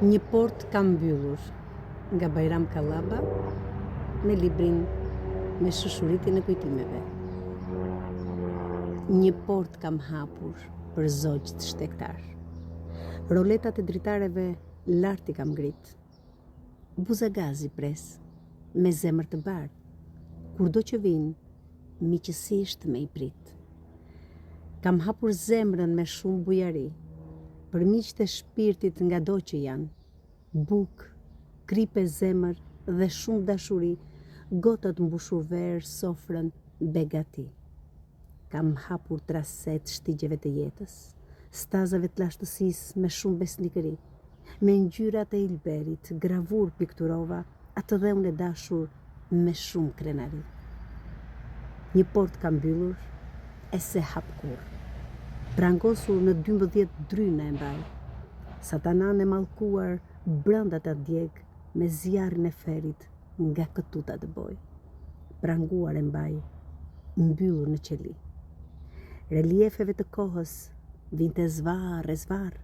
Një portë kam mbyllur nga Bajram Kallaba me librin Me shushuritjen e kujtimeve. Një portë kam hapur për zogjtë shtegtarë. Roletat e dritareve lart i kam ngrit. Buzagaz i pres me zemër të bardhë. Kurdo që vijnë, miqësisht me i prit. Kam hapur zemrën me shumë bujari, për miqtë e shpirtit ngado që janë. Bukë, kripë e zemër dhe shumë dashuri, gotat mbushur verë sofrën begati. Kam hapur trasetë shtigjeve të jetës, stazave të lashtësisë me shumë besnikëri. Me ngjyrat e ylberit, gravurë pikturova atdheun e dashur me shumë krenari. Një portë kam mbyllur e s'e hap kurrë. Prangosur në 12 dryna e mbaj. Satananë e mallkuar brenda ta djeg me zjarrin e ferrit nga këtu ta dëboj. Pranguar e mbaj, mbyllur në qeli. Reliefeve të kohës vinte zvarrë e zvarrë,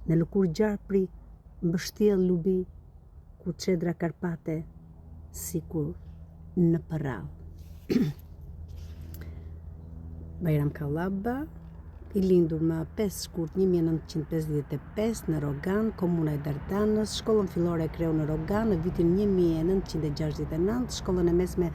në lëkurë gjarpri mbështjellë lubi, kuçedra Karpate sikur në përrallë. Bajram Kallaba, i lindur më 5 shkurt 1955 në Rogan, komuna e Dardanës, shkollën fillore e kreu në Rogan në vitin 1969, shkollën e mesme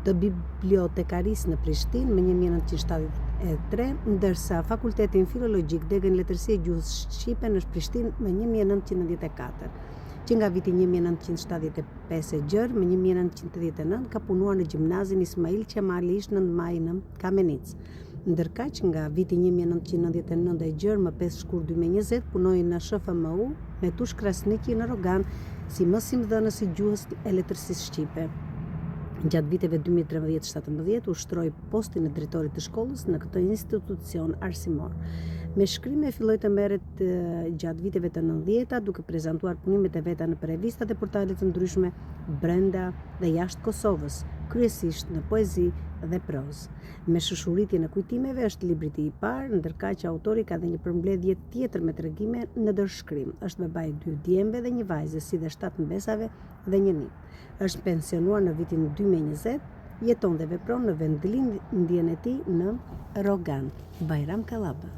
të bibliotekarisë në Prishtinë më 1973, ndërsa fakultetin filologjik degën letërsi e gjuhës shqipe në Prishtinë më 1994. Që nga viti 1975 e gjer më 1989 ka punuar në gjimnazin Ismail Qemali ish 9 Maji në Kamenicë. Ndërkaq, nga viti 1999 e gjer më 5 shkurt 2020 punoi në SHFMU Metush Krasniqi në Rogan si mësimdhënës i gjuhës e letërsisë shqipe. Gjatë viteve 2013-17 ushtroi postin e drejtorit të shkollës në këtë institucion arsimor. Me shkrime filloi të merret gjatë viteve të 90-ta, duke prezantuar punimet e veta në revista dhe portale të ndryshme brenda dhe jashtë Kosovës, kryesisht në poezi dhe prozë. Me shushuritjen e kujtimeve është libri i tij i parë, ndërkaq autori ka dhe një përmbledhje tjetër me tregime në dorëshkrim. Është baba i dy djemve dhe një vajze, si dhe 7 mbesave dhe një nip. Është pensionuar në vitin 2020, jeton dhe vepron në vendlindjen e tij në Rogan. Bajram Kallaba.